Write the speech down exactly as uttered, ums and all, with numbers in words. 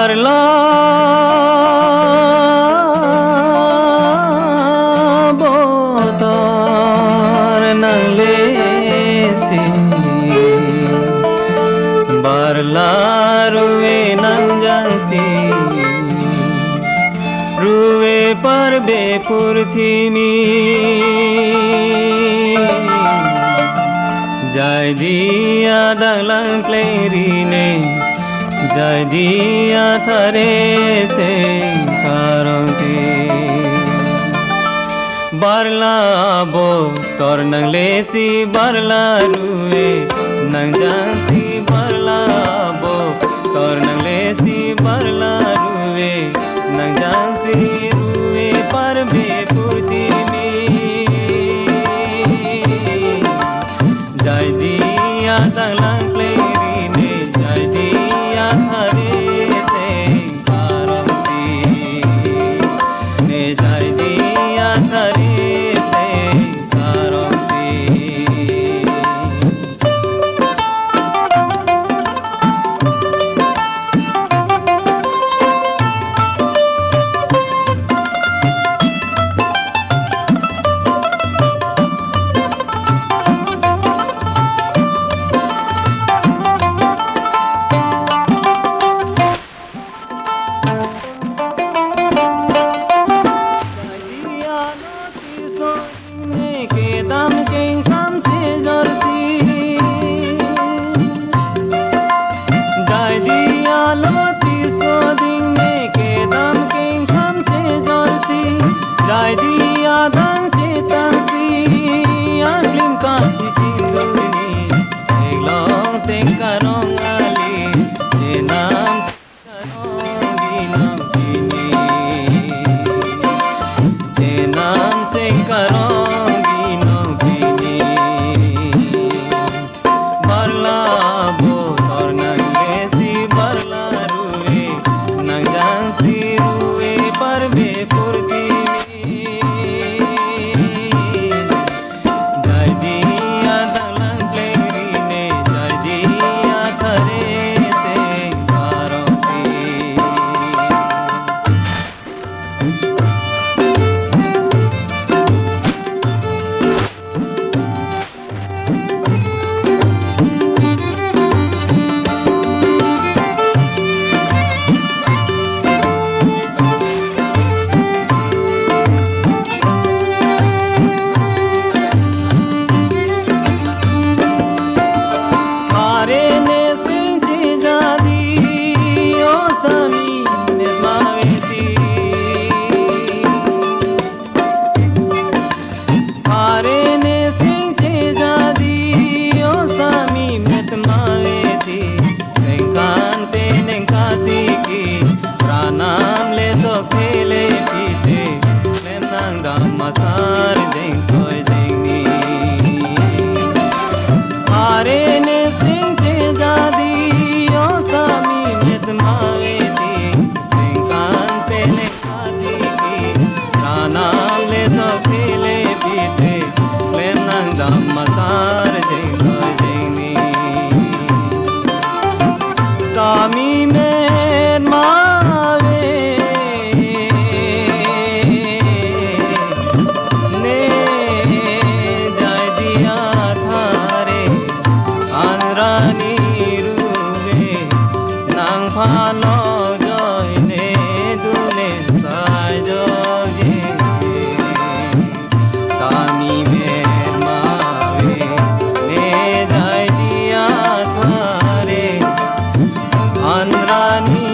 Barla bo tor nanglesi, barla ruve nangjangsi, ruve parbe purthimi. Jaidi adang lang plengri ne, jaidi athare seng karong ti. Barla bo tor nanglesi, barla ruve nangjangsi, barla bo tor nanglesi, barla ruve nangjangsi, ruve parbe purthimi. Jaidi adang lang plengri ne, jaidi athare seng karong ti. Ne jaidi athare seng karong ti. Kedam kengkam chejorsi. Jaidi alo tiso ding ne kedam kengkam chejorsi. Jaidi adang chetangsi, aklim kati chingduni. Theklong seng karong ali, chenam karong binong pini. Chenam seng karong binong pini. Barla bo tor nanglesi, barla ruve nangjangsi, ruve parbe purthimi. Jaidi adang lang plengri ne, jaidi athare seng karong ti. Thare ne singchi jadi, o sami met ma veti. Thare ne singchi jadi, o sami met ma veti. Sengkan peneng katiki, pranam le sok thele pite. Klem nangdam asar jeng toi jeng ni. Thare ne singchi jadi, o sami met ma veti. Sengkan peneng katiki, pranam le sok thele pite. Klem nangdam asar jeng toi jeng ni. Sami met ma ve ne, jaidi athare, anrani ruve nangphan lok joi ne, dune sai jok je. Sami met ma ve ne, jaidi athare, anrani